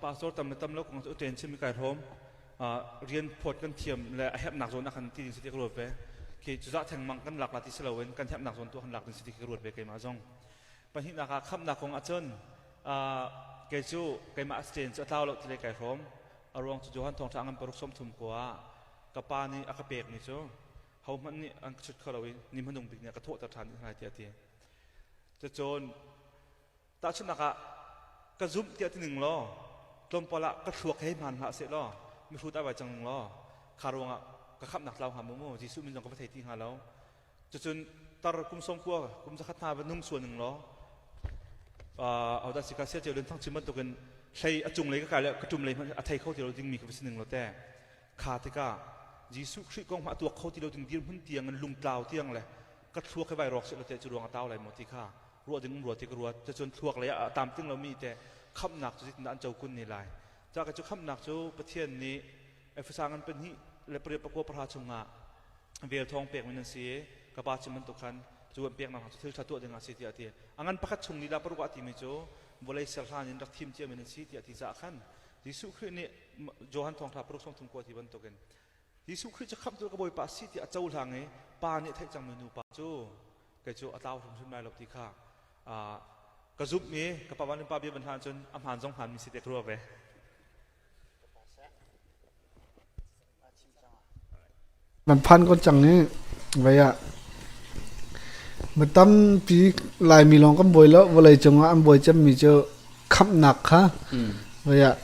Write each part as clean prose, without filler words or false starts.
Pastor tam le tam lo kong cu ṭen chim kai hrawm. Rian phawt kan thiam le a herhnak zawn ah khan ti ding si ti ka ruat ve. Khi cuzah thengmang kan lak la ti si loin kan herhnak zawn tu kan lak ding si ti ka ruat ve keimah zong. Pahnihnak ah khamhnak kong ahcun kei cu keimah sten cu a tlau lo ti le kai hrawm. A ruang cu Johan thawngṭha ngan paruk 30 kua ah ka pa nih a ka pekmi cu hohmanh nih an ka chut kho lo i ni hmanung bik nih a ka thawhter ṭhan dih hna tiah a ti. Cucun tahchunhnak ah ka zumh tiah ti ning law tlawmpal ah ka thluak he hmaan hlah seh law mihrut ai vai cang ning law kha ruangah ka khamhnak tlau hnga maw mu Jesuh min zong ka va thei ti hnga lo. Cucun tar kum 90 kum 100 hna va nung sual ning law ahodah si ka sia ceu len thang chim bantukin hlei a cung lei ka kai le ka ṭum lei hmanh a thei kho ti lo dingmi ka va si ning law te kha tikah Jesuh Khrih kong hmah tuak kho ti lo ding dirhmun tiang in lungtlau tiang le ka thluak hi vai rawk seh te cu ruang a tau lai maw ti kha ruah ding um rua ti ka ruat. Cucun thluak lei ah a tam ting lomi te khamhnak cu zeitindah an co kun ni lai? Ca ka cu khamhnak cu Pathian nih Efesa ngan pahnih le pariat pakua pahra chungah vel thawng pek min an si i ka pa chim bantuk khan cu an peknak cu thil ṭha tuah ding ah si tiah a ti. A ngan pakhat chung lila paruk ah timi cu vawlei ser hlan in rak thim cia min an si tiah ti caah khan Jesuh Khrih nih Johan thawngṭha paruk sawmthum kua ti bantukin Jesuh Khrih cu khamhtu ka Bawipa a si tiah a cohlang i pa nih a theih cangmi nupa cu kei cu a tlau hrimhrim lai lo ti kha ka zumh i ka pa van pa bia van hlan cun a hmaan zong hmaanmi si te ka ruah ve. Man phan ko cang i vei ah mi tampi Laimi lawng kan buai lo vawlei cungah an buai cemmi cu khamhnak kha vei ah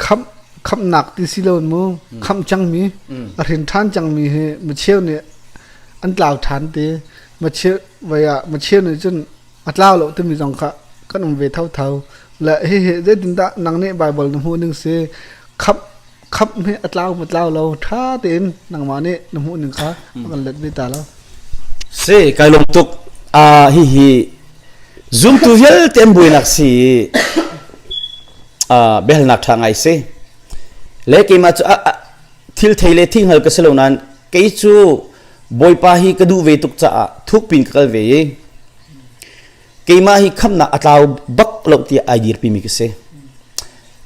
khamh khamhnak ti si lo mu khamh cangmi a hrin ṭhan cangmi hi micheu nih an tlau ṭhan ti micheu vei ah micheu nih cun a tlau lo timi zong kha kan um ve thotho le hihi zeitindah nang nih Baibal na hmuh ning si khamh khamh hi a tlau ma tlau lo ṭha tein nangmah nih na hmuh ning kha kan let ve ta lo. Si kai lawm tuk. Hihi zumtu vialte an buainak si biahalnak ṭha ngai si. Le keimah cu thil thei le thil hngal ka si lo nain kei cu Bawipa hi ka duh ve tuk caah thuk pin ka kal ve i keimah hi khamnak a tlau bak lo tiah ai dirpimi ka si.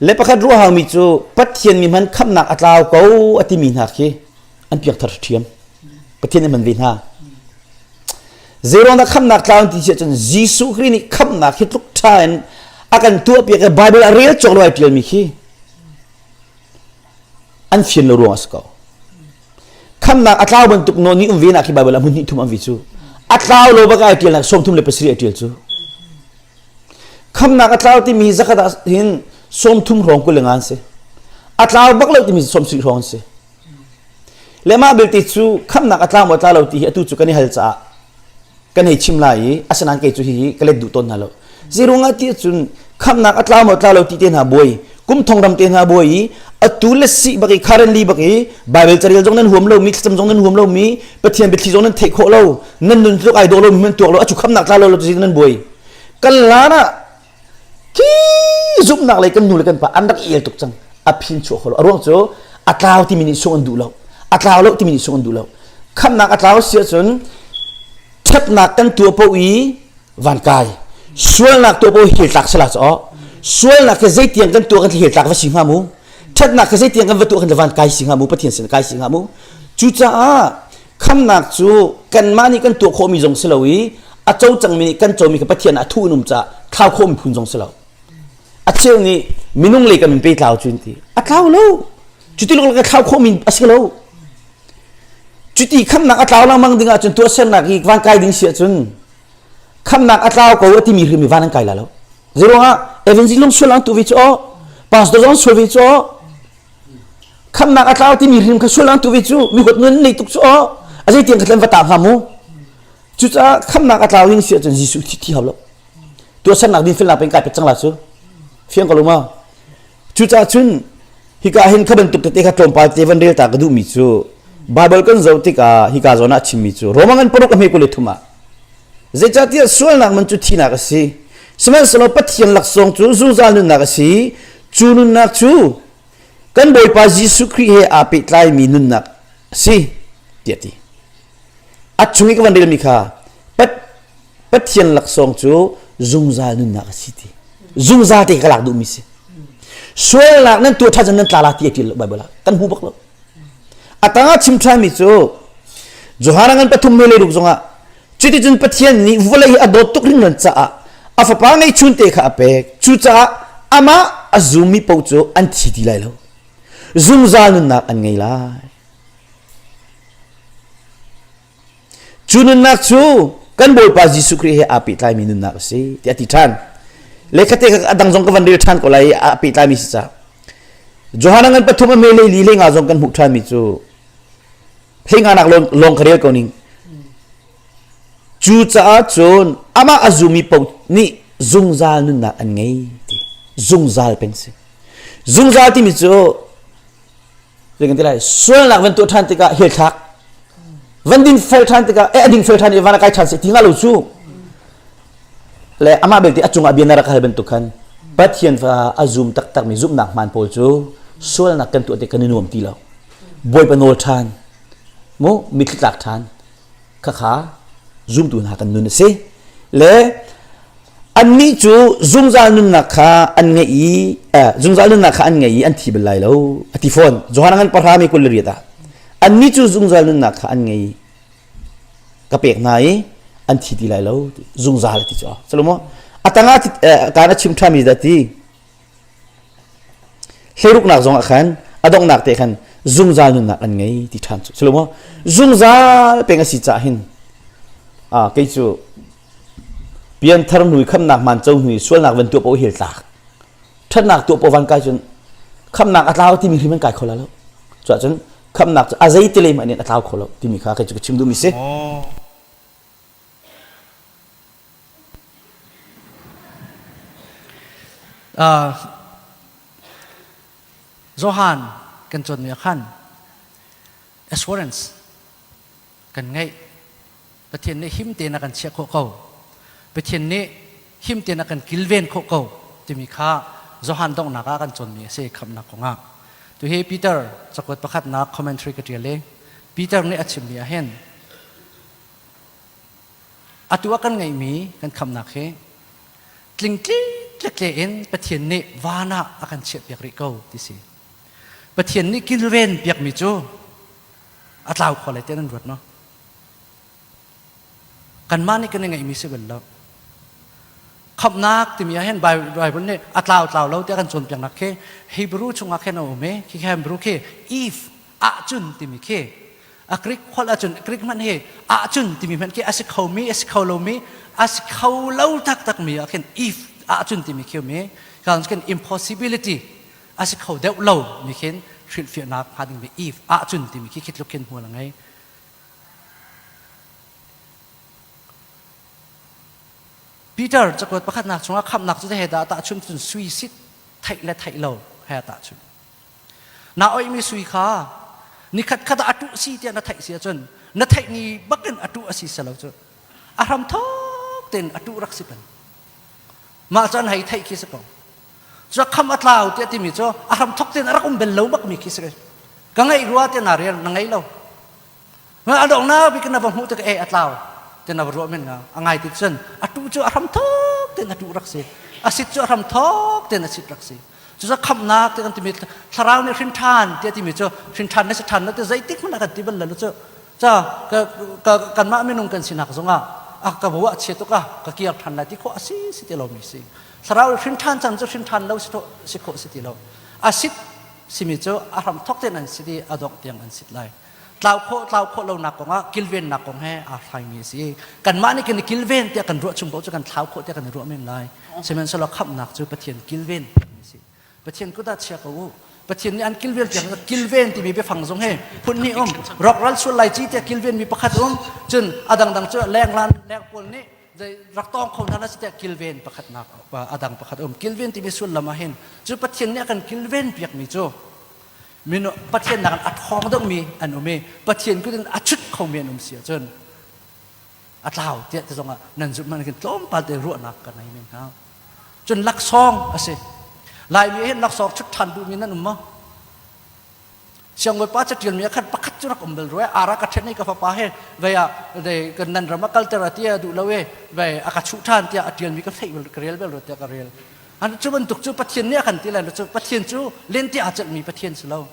Le pakhat ruah haumi cu Pathian mi hman khamnak a tlau ko a timi hna khi an piangthar ṭhiam. Pathian nih man ve hna. Zeiruang dah khamnak tlau an ti si ahcun Jesuh Khrih nih khamnak hi tluk ṭha in a kan tuahpiak i Bible a rel cawk lo ai ṭialmi khi an fian lo ruang a si ko. Khamnak a tlau bantuk nawn i um ve nak khi Bible ah hmun hnih thum an vi cu. A tlau lo bak ai ṭialnak 37 ai ṭial cu. Khamnak a tlau timi zakhat ah hin 30 hrawng 25 an si. A tlau bak lo timi 70 hrawng an si. Le mah belte cu khamnak a tlau maw tla lo ti hi atu cu kan i hal caah kan hei chim lai i asinain kei cu hihi ka let duh tawn hna lo. Zeiruangah ti ahcun khamnak a tlau maw tla lo ti te hna buai, kum thong ram te hna buai i atu le si bak i currently bak i Bible carel zong nan huam lomi, thlacam zong nan huam lomi, Pathian biathli zong nan theih khawh lo, nan nun tluk ai dawh lomi nan tuak lo, acu khamnak tla lo lo ti nan buai. Kan lan ah Khi zumhnak lei kan nu le kan pa an rak i el tuk cang. A phin chuah kho lo. A ruang cu a tlau timi nih sung an duh lo. A tlau lo timi nih sung an duh lo. Khamhnak a tlau si ahcun ṭhatnak kan tuah paoh i van kai. Sualnak tuah paoh hel tlak sala cu Sualnak khi zeitiang kan tuah kan hel tlak va si hnga mu. Ṭhatnak khi zeitiang kan va tuah kan van kai si hnga mu. Pathian sin kai si hnga mu. Cucaah Khamnak cu kanmah nih kan tuah khawhmi zong si lo i a co cangmi nih kan comi kha Pathian ah a thuh in um caah thlau khawhmi phun zong si lo. A cheu nih minung lei kan in pe tlau cu ti. A tlau lo. Cuti lawng ka thlau khawhmi a si lo. Cuti khamnak a tlau lengmang ding ahcun tuahsernak hi van kai ding si ahcun khamnak a tlau ko a timi hrim hi van an kai la lo. Zeiruangah evangelist sual an tu ve cu aw, pastor zong sual ve cu aw, Khamnak a tlau timi hrim kha sual tu ve cu mi huat nun nei tuk cu aw a zei tiang kha va ta hnga mu cucaah khamnak a tlau ding si ahcun Jesuh thi thi hau lo tuahsernak din felnak pen kai pet cang la cu fiang ko lo ma cucaah cun hika hin kha bantuk tete kha tlawmpal te van rel ta ka duhmi cu Bible kan zoh tikah hika zawn ah chimmi cu Roma ngan paruk a hme kul le thum ah zeicahtiah sualnak man cu thinak a si sihmanhsehlaw Pathian laksawng cu zungzal nunnak a si cu nunnak cu kan Bawipa Jesuh Khrih he aa pehtlaimi nunnak a si tiah a ti. A chung i ka van relmi kha Pathian laksawng cu zungzal nunnak a si ti. Zungzal te ka lak duhmi si. Sualnak nan tuah ṭhan cun nan tla la ti a ṭil lo Bible ah. Kan hmu bak lo. A tangah chim ṭhanmi cu Johan ngan pathum me le ruk zongah cuticun Pathian nih vawlei hi a dawt tuk hringhran caah a fapa ngeihchun te kha a pek. Cucaah amah a zummi paoh cu an thi ti lai lo. Zungzal nunnak an ngei lai. Cu nunnak cu kan Bawipa Jesuh Khrih he aa pehtlaimi nunnak a si tiah a ti ṭhan. Lehkhatte a dang zong ka van rel ṭhan ko lai i aa pehtlaimi si caah. Johan ngan pathum a me le li le nga zong kan hmuh ṭhanmi cu hlei nga nak lawng ka rel ko ning. Cu caah cun amah a zumi paoh nih zungzal nunnak an ngei ti. Zungzal peng si. Zungzal timi cu zei kan ti lai sualnak van tuah ṭhan tikah hel thlak van din fel ṭhan tikah eh a ding fel ṭhan i van a kai ṭhan si ti nga lo cu le amah belte a cungah bia na rak hal bantuk khan Pathian fa a zum taktakmi zumhnak hmaan pawl cu sualnak kan tuah tik kan i nuam ti lo Bawipa nawl ṭhan mu mitthli tlak ṭhan khakha zumtu hna kan nun a si le annih cu zungzal nunnak kha an ngeih i zungzal nunnak kha an ngei i an thi bal lai lo a ti fawn Johan ngan pahra mi 28 ah annih cu zungzal nunnak kha an ngei ka pek hna i an thi ti lai lo zungzal a ti cu salomo atanga kan a chim ṭhami dah ti Hleiruknak zong ah khan a donghnak te khan zungzal nunnak an ngei ti ṭhan cu. Silo maw? Zungzal peng a si cah hin ah kei cu pianthar hnui khamnak man co hnui sualnak van tuah paoh hel tlak. Ṭhatnak tuah paoh van kai cun khamnak a tlau timi hrim an kai kho la lo. Cuah cun khamnak cu a zei te lei hmanh in a tlau kho lo timi kha kei cu ka chim duhmi si. Johan kan cawnmi ah khan assurance kan ngeih. Pathian nih him tein a kan chiah khawh ko. Pathian nih him tein a kan kilven khawh ko timi kha Johan donghnak ah kan cawnmi a si khamhnak kongah. Tuhi Peter cakuat pakhatnak commentary ka ṭial i Peter nih a chimmi ah hin Atu ah kan ngeihmi kan khamnak hi tlingtlitlekle in Pathian nih van ah a kan chiahpiak rih ko ti si. Pathian nih kilven piakmi cu a tlau kho lai tiah nan ruat maw? Kanmah nih kan i ngeihmi si bal lo. Khamhnak timi ah hin Bible nih a tlau tlau lo tiah kan cawnpiaknak khi Hebrew chungah khin a um i khi Hebrew khi if ahcun timi khi a Greek holh ahcun Greek hmanh hi ahcun timi hmanh khi a si khomi a si kho lomi a si kho lo taktakmi ah khin if ahcun timi khi um i khan impossibility a si kho deuh lo mi khin hrilhfiahnak hnga dingmi if ahcun timi khi khi tluk khin hmual a ngei. Peter cakuat pakhatnak chungah khamhnak cu he dah tahchun cun sui sit theih le theih lo he tahchun. Na oihmi sui kha nikhat khat ah a tuh si tiah na theih si ahcun na theih ni bakin a tuh a si selo cu a hram thok tein a tuh rak si peng. Mah cu an hei theih khi si ko. Cu kham a tlau tiah timi cu a hram thok tein a rak um bel lo bak mi khi si. Ka ngeih rua tiah naa rel na ngei lo. A donghnak bik na va hmuh tik e a tlau ti na va ruah men nga a ngai ti cun a tu cu a hram thok tein a tu rak si a sit cu a hram thok tein a sit rak si cucu khamhnak ti kan timi thlarau nih hrin ṭhan tiah timi cu hrin ṭhan na si ṭhan lo ti zeitik hmanh ah kan ti bal lo cu ca ka kanmah minung kan sinak zongah a ka bu ah chia tuk ah ka kiar ṭhan lai ti khawh a si si ti lomi si thlarau hrin ṭhan cang cu hrin ṭhan lo si khawh si ti lo a sit simi cu a hram thok tein an sit i a dongh tiang an sit lai tlau khawh tlau khawh lonak kong ah kilvennak kong he aa hraimi a si kanmah nih kan i kilven tiah kan ruah chung paoh cu kan thlau khawh tiah kan i ruah men lai sihmanhsehlaw khamhnak cu Pathian kilven a si Pathian kut ah chia ko u Pathian nih an kilven tiang kilven timi biafang zong he phun hnih um rawkral sual lai ci tiah kilven mi pakhat um cun a dangdang cu lenglan leng pawl nih rak tawng kho hna la si tiah kilven pakhatnak a dang pakhat um kilven timi sullam ah hin cu Pathian nih a kan kilven piakmi cu minu Pathian nakin a ṭhawng deuhmi an um i Pathian kut in a chut khomi an um si ahcun a tlau tiah ti zongah nan zumh man khin tlawmpal te ruahnak ka nei men hna cun laksawng a si Laimi hin laksawng chut ṭhan duhmi nan um maw siangbawipa caṭialmi ah khan pakhat cu rak um bal rua ara ka ṭhen i ka fapa he vei ah kan nan ram a kalter a tia duh lo e vei a ka chuh ṭhan tiah a ṭialmi ka theih bal ka rel bal rua tiah ka rel. Cu bantuk cu Pathian nih a kan ti lai lo cu Pathian cu lente aa celhmi Pathian si lo.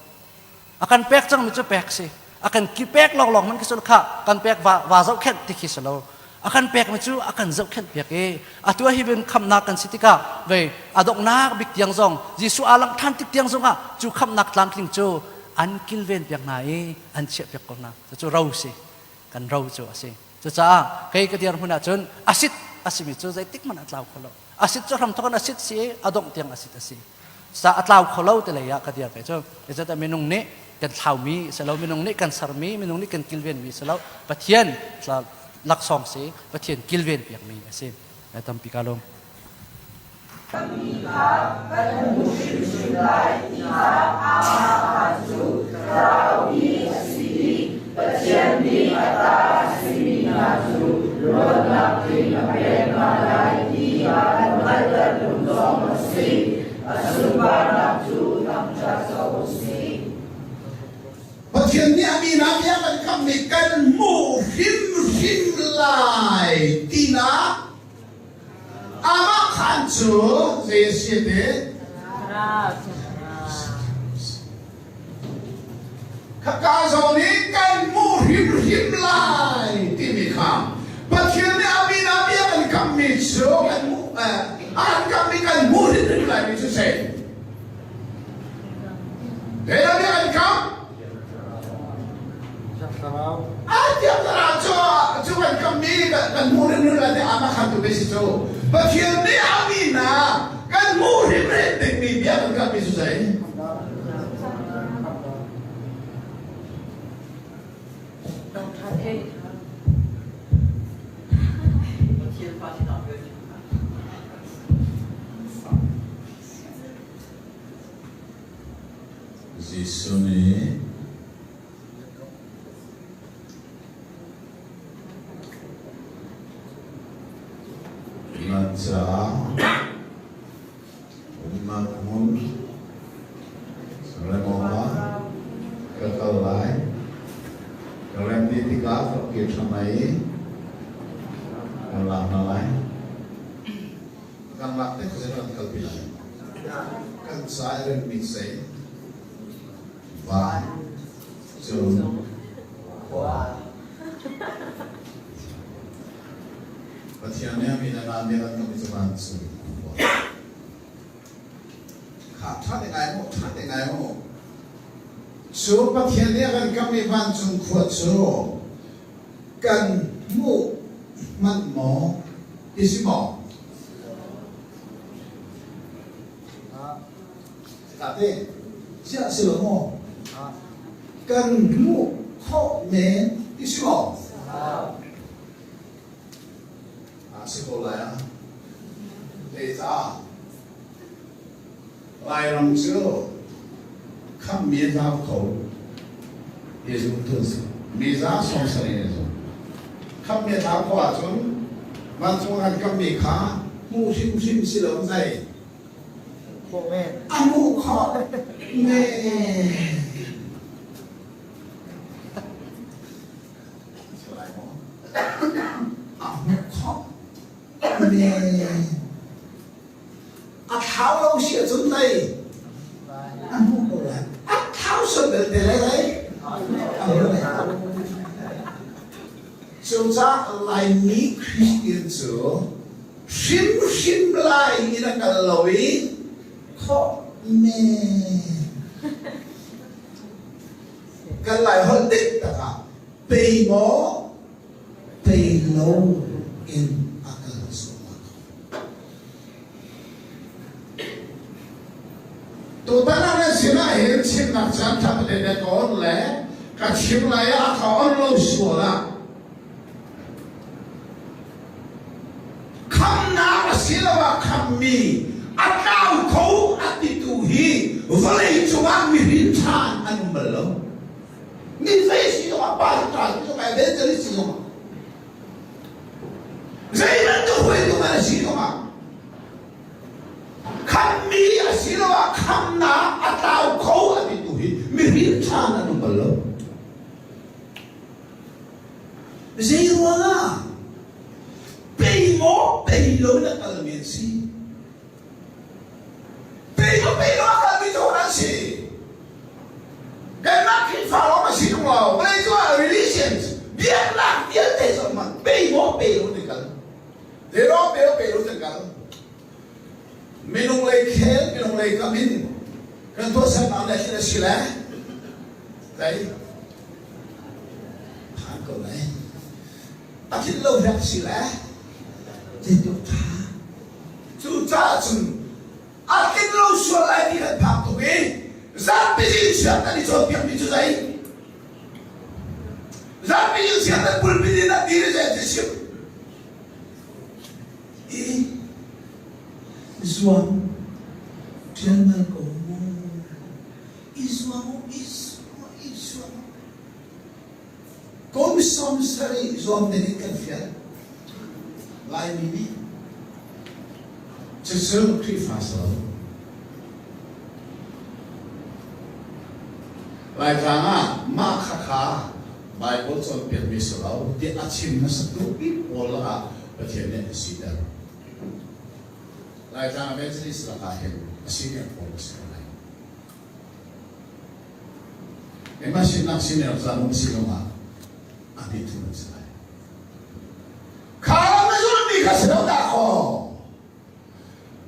A kan pek cangmi cu pek si. A kan ki pek lawnglawng hmanh khi si kha kan pek va va zohkhenh ti khi si lo. A kan pekmi cu a kan zohkhenh piak i atu hi bin khamnak kan si tikah vei a donghnak bik tiang zong Jesuh aa langh ṭhan tik tiang zongah cu khamnak tlamtling cu an kilven piak hna i an chiah piak ko hna. Cucu ro si. Kan ro cu a si. Cucaah kei ka dirhmun ahcun asit a simi cu zeitik hmanh a tlau kho lo. Asit cu hramthawk in asit si i a dongh tiang asit a si. Sa a tlau kho lo ti lei ah ka dir ve cu. Zeicahtiah minung nih kan thlaumi si lo, minung nih kan sermi, minung nih kan kilvenmi si lo, Pathian laksawng si, Pathian kilven piakmi a si. Tampi ka lawm. Mi kha kan hmu hrimhrim lai tiah Abraham cu Thlarau mi a si i Pathian nih a ta a simi hna cu luatnak tling a pek hna lai ti a kan hngalhter zong a si. A sunparnak cu thangṭhat ko u sih. Pathian nih a mi hna bia kan kammi kan hmuh hrimhrim lai tinak Amah khan cu zei a si te? Khaka zawn i kan hmuh hrimhrim lai timi kha Pathian nih a min ah bia kan kammi cu kan hmuh an kammi kan hmuh hrimhrim lai mi cu sei. Bia kan kam? A tiang thlarau cu cu kan kammi kan hmuh hrimhrim lai ti amah khan tu si cu Pathian nih a mi hna kan hmuh hrimhrim dingmi bia kan kammi cu zei? Jesuh nih nan caah umnak hmun rem awkah ka kal lai. Ka rem dih tikah ka kir ṭhan lai i kan lak hna lai. Kan lak te kha kan kalpi lai. Kan ca i remmi sei van cung khua. Pathian nih a min a ngan bia kan kammi cu van cung khua. Kha ṭha te ngai mu, ṭha te ngai mu. Cu Pathian nih a kan kammi vancung khua cu kan hmuh hmanh maw ti si maw? Ate, siah si lo maw? Kan hmuh khawh men ti si maw? A si ko lai ah. Zeicah? Lairam cu khamhmi a tlau kho ti zumtu an si. Mi za 70 an zum. Khamhmi a tlau kho ahcun vancung ah kan kammi kha hmuh hrimhrim si lo zei a hmuh khawh men. A hmuh khawh men. A thlau lo si ahcun tei a hmuh ko lai. A thlau sual belte lai lai. A hmuh lai. Cucaah Laimi Christian cu hrimhrim lai in a kal lo i khawh men. Kan Lai holh dik tak ah pei maw pei lo in a kal sual Tutan ah nan sinah hin chimnak caan ṭha tete na ka on le ka chim lai ah a ka on lo sual ah khamnak asiloah khammi a tlau kho a titu hi vawlei cungah mihrin ṭhan an um bal lo. Mi zei si zongah pa si ṭha si zongah evangelist si zongah zei bantuk hruaitu hmanh a si zongah khammi asiloah khamnak a tlau kho a titu hi mihrin ṭhan an um bal lo. Zei ruangah pei maw pei lo in a kalmi an si. Minung lei khel, minung lei kam in kan tuahsernak le thil a si le zei phan ko lai. A thil lo hlek si le zeitluk ṭha. Cucaah cun a tlin lo sual lai ti kan phak tuk i zapi chiat kan i cawnpiakmi cu zei? Zapi chiat kan pulpit in an dir i zei an chim? I zuam ṭialmal ko mu. I zuam u, i zuam, i zuam. Kum 70 zuam ding in kan fial. Laimi nih cucu Khrihfa si lo. Laitlang ah mah khakha Bible cawnpiakmi si lo tiah a chim hmasatu bik pawl lakah Pathian nih a siter. Laitlang evangelist lakah hin a senior pawl a si ko lai. Keimah sinak senior caan um si longah a ti thu an si lai. Kha lam na zulmi kha si lo dah kaw.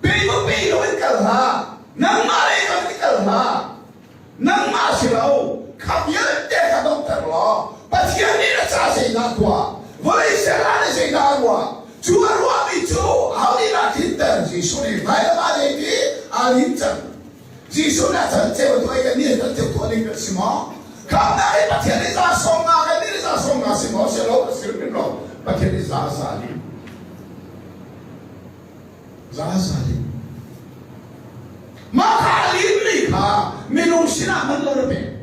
Pe lo in kal hlah. Nangmah lei kam in kal hlah. Nangmah si lo. Kha vialte kha donghter law Pathian nih na ca zeidah tuah? Vawlei ser ah nih zeidah a ruah? Cu a ruahmi cu aho nih dah tlinter? Jesuh nih vailam ah zeiti aa lim cang. Jesuh nih a can ceu tuah i kan nih kan ceu tuah ding kan si maw? Khamnak hi Pathian nih za sawm nga kan nih za sawm nga si maw? Si lo, si hrim lo. Pathian nih za za lim. Za za lim. Mah kha a limmi kha minung sinah man lo na pek.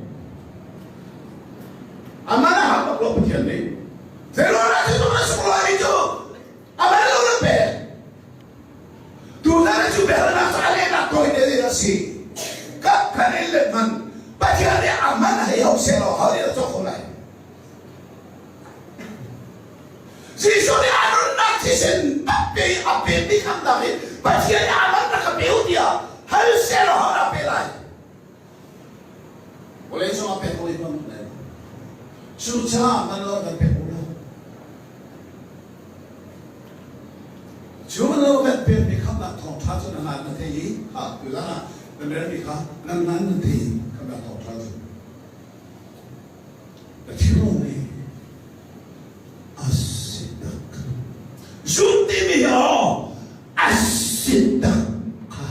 A man a hak bak lo Pathian nih. Zeiruangah cu na sunglawi cu a man lo na pek. Tuzan cu biahalnak cu a lehnak tawi te ding a si. Kap khan in let man Pathian nih a man hei ho seh law ho nih a cawk kho lai. Jesuh nih a nunnak thisen tampi a pekmi khamnak hi Pathian nih a man rak ka pe u tiah hal seh law ho dah pe lai. Vawlei cung a pek ko i hmang lai. Cucaah man lo kan pek u lo. Cu lo kan pekmi khamnak thawngṭha cu na ngan na thei i ha tuzan ah na relmi kha nan ngan na thei i khamnak thawngṭha cu na thinlung nih a si tak. Zumh timi hi aw a si tak kha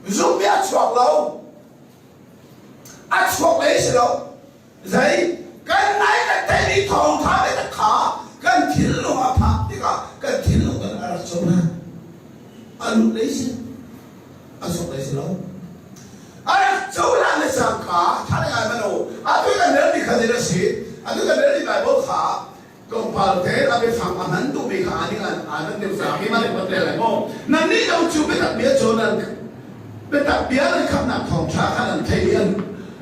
zumh i a chuak lo a chuak lei si lo Zei kan nai kan theihmi thawngtha biatak kha kan thinlung a phak tikah kan thinlung kan a rak cohlan. A lut lei si, a chuak lei si lo. A rak cohlan le cangka tha ngai man u. Atu kan relmi kha zei a si? Atu kan relmi Bible kha tlawmpal te a biafang a hman duhmi kha aa ning aa nan deuh caah keimah nih kan rel lai maw? Nannih lo cu biatak bia cu nan biatak bia nan khamhnak thawngṭha kha nan theih i an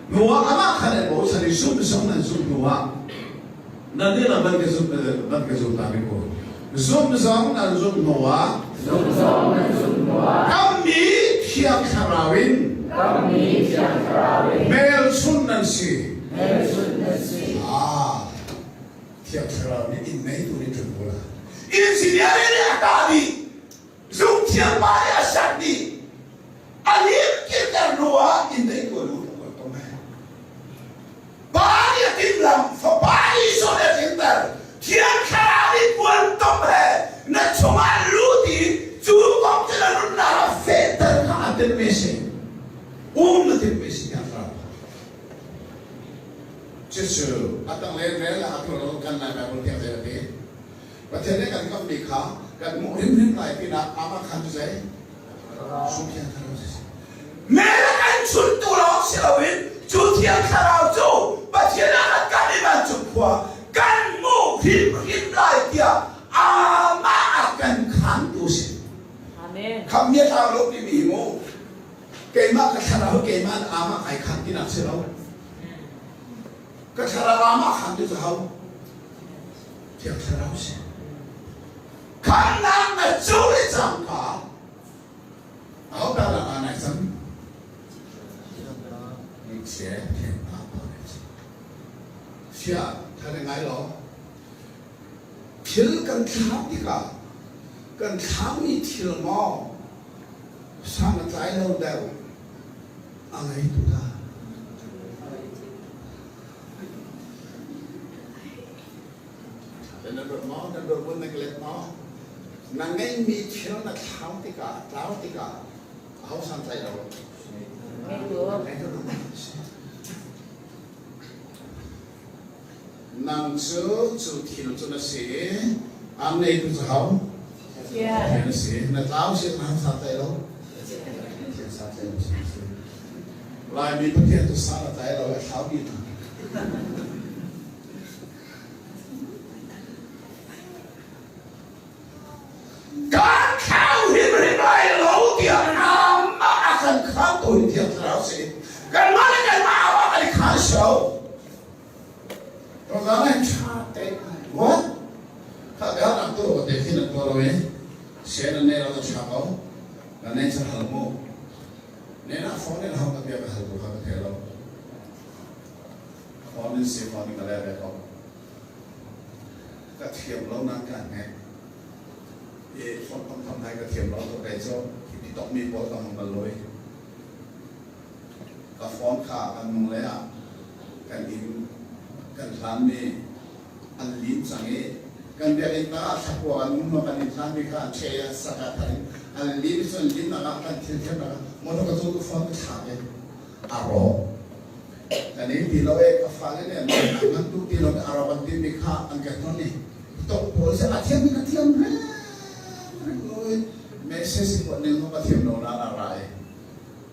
hnuah amah kha nan bochan i zumh zong nan zumh hnuah nannih lam van ka zumh van ka zum ta mi ko zumh zong nan zumh hnuah zumh zong nan zumh hnuah kammi thiang thlarau in kammi thiang thlarau in hmelchunh nan si hmelchunh nan si ah Thiang Thlarau nih inn ngeitu nih ṭun ko lai. Engineer nih a kah dih, zungthiam pa nih a sat dih, a lim kirter hnu ah inn ngeitu a lut a ko he. Pa nih a timhlamh, Fapa Jesuh nih a tlinter, Thiang Thlarau nih puan tom he na chungah lut i cu kong cu na nunnak ah fehter kha a timhmi si. Um na timhmi si Thiang Thlarau. Cucu a tanglei rel ah a ṭuan kan Lai Baibal tiang zei a ti? Pathian nih kan kamhmi kha kan hmuh hrimhrim lai tinak amah khan cu zei? Cu Thiang Thlarau cu si. Mel a kan chuntu lawng si loin cu Thiang Thlarau cu Pathian ah kan kam i vancung khua kan hmuh hrimhrim lai tiah amah a kan khantu si. Amen. Khamh mi a tlau lo timi hi mu keimah ka thlarau keimah in amah kai khan tinak si lo ka thlarau amah khan ti cu hau thiang thlarau si khannak na cu le cangka aho ta la nai cang se thiang pa pa sia thane ngai lo thil kan thlam tikah kan thlammi thil maw? San a tlai lo deuh a ngeitu dah. Na ruat maw? Na ruat mun na ka let maw? Na ngeihmi thil na thlau tikah, tlau tikah aho san tlai lo? Ngeitu. Nang cu cu thil cu na si i aan ngeitu cu ho? Pathian na si. Na tlau si na san tlai lo? Pathian san tlai lo si. Laimi Pathian cu san a tlai lo i a thlau dih hna. Kan thlau hrimhrim lai lo tiah amah a kan khamtu hi Thiang Thlarau si. Kanmah le kanmah amah kan i khaan si lo. Tuzaan ah ṭha tein ruat. Kha bia nak tu ka te khi nan tuah lo i sen an nei lo na ṭha ko. Na nei cu hal mu. Ne na phone in ho ka bia ka hal tu kha ka thei lo. Phone in si phone in ka le ve ko. Ka thiam lo nan ka hnek. I phone tam tham hai ka thiam lo to kei cu hi tok mi pawl ka hmang bal lo i. Ka phone kha kan nung le ah kan inn kan hlanmi an lim cang i kan biakinn tang ah thlakua kan um kan inn hlanmi kha an che an sak ah khan an lim cun limnak ah kan thil thiamnak ah motor ka cu phone ka thlak i a rawk kan in ti lo e ka fale nih an nan tu ti lo a rawk an timi kha an ka hnon i tok pawl se a thiam ka thiam reng reng lo i message kuat ning ka thiam lo na ra i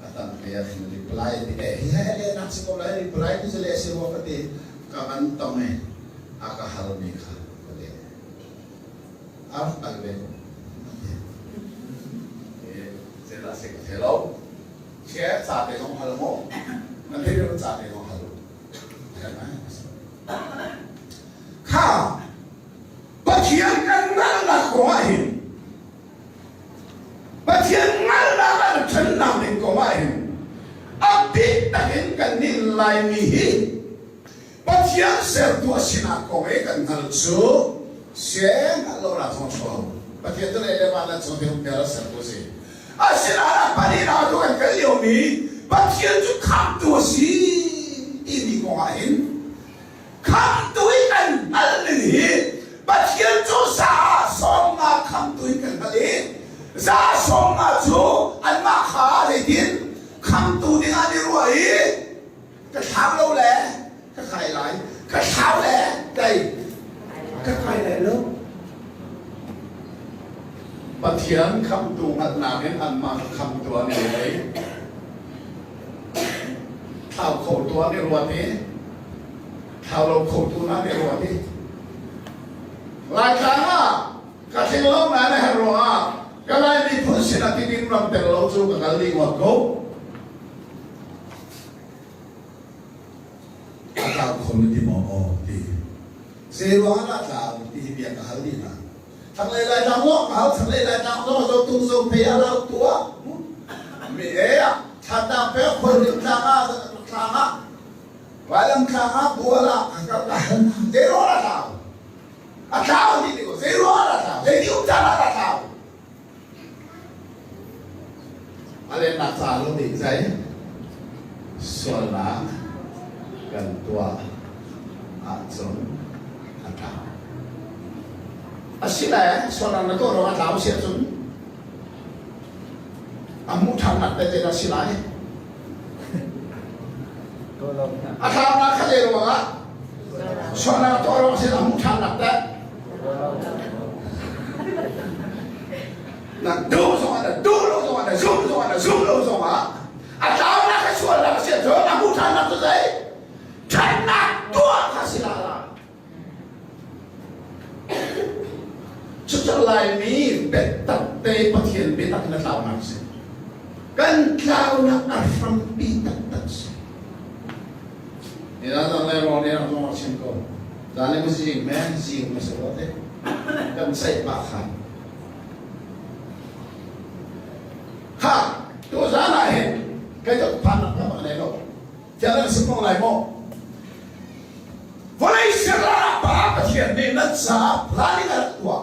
a tanglei ah khin reply ti eh hi he lehnak si ko lai reply ti cu leh si rua ka ti ka van tong i a ka halmi kha ka leh a rak kal ve ko zeidah si ka thei lo share ca te zong hal mu na thei lo ca te zong hal kha Pathian kan ngalnak kong ah hin Pathian hngalhnak ah ṭhannak ding kong ah hin a bik takin kannih Laimi hi Pathian sertu a sinak kong i kan hngalh cu siang hngalh lo nak zong a chuak. Pathian cu lei le van le cung ti a sertu a si. Asinain a pahnihnak cu kan kal liomi Pathian cu khamtu a si timi kong ah hin Khamtu i kan hngalh ning hi Pathian cu za 50 khamtu in kan hngalh i za 50 cu anmah kha zeitin khamtu ding ah an i ruah i ka thlau lo le ka kai lai ka thlau le kei ka kai lai lo Pathian khamtu hngalhnak in anmah khamtu an i ruah i thlau kho tu an i ruat i thlau lo kho tu na an i ruat i Laitlang ah ka tling lo ngai na herh ruangah ka Lai miphun sin ah tidin ram tel lo cu ka kal dih ngawt ko. A tlau kho na ti maw aw ti. Zei ruangah dah tlau ti hi bia ka hal dih hna. Thlanglei Laitlang zong ka hal, thlanglei Laitlang zong zo tung zo phei a lau tua. Mi e ah thlatnak pe khualrim tlang ah tlang ah vailam tlang ah bual ah ka ka hal zei ruangah dah tlau? A tlau ti ti ko zei ruangah dah tlau? Zei ti um caan ah dah tlau? A lennak ca lo nih zei sualnak kan tuah ahcun a tlau. Asile sualnak na tuah ruangah a tlau si ahcun a hmuh ṭhannak tete dah si lai. A tlaunak kha zei ruangah sualnak tuah ruangah sin a hmuh ṭhannak teh na duh zongah na duh lo zongah na zum zongah na zum lo zongah a tlaunak a sualnak a si ahcun a hmuh ṭhannak cu zei ṭhatnak tuah kha si la la cucu Laimi biatak te Pathian biatak na tlaunak si kan tlaunak a hrampi taktak si Ina dang le ro ne zong a chim ko Zan le zing men zing ma se te kan saih pa khan kha tu zan ah hin kai to phan nak ka ne lo tiang nan sim ko lai mo vawlei serah pa Pathian nih nan caah planning a rak tuah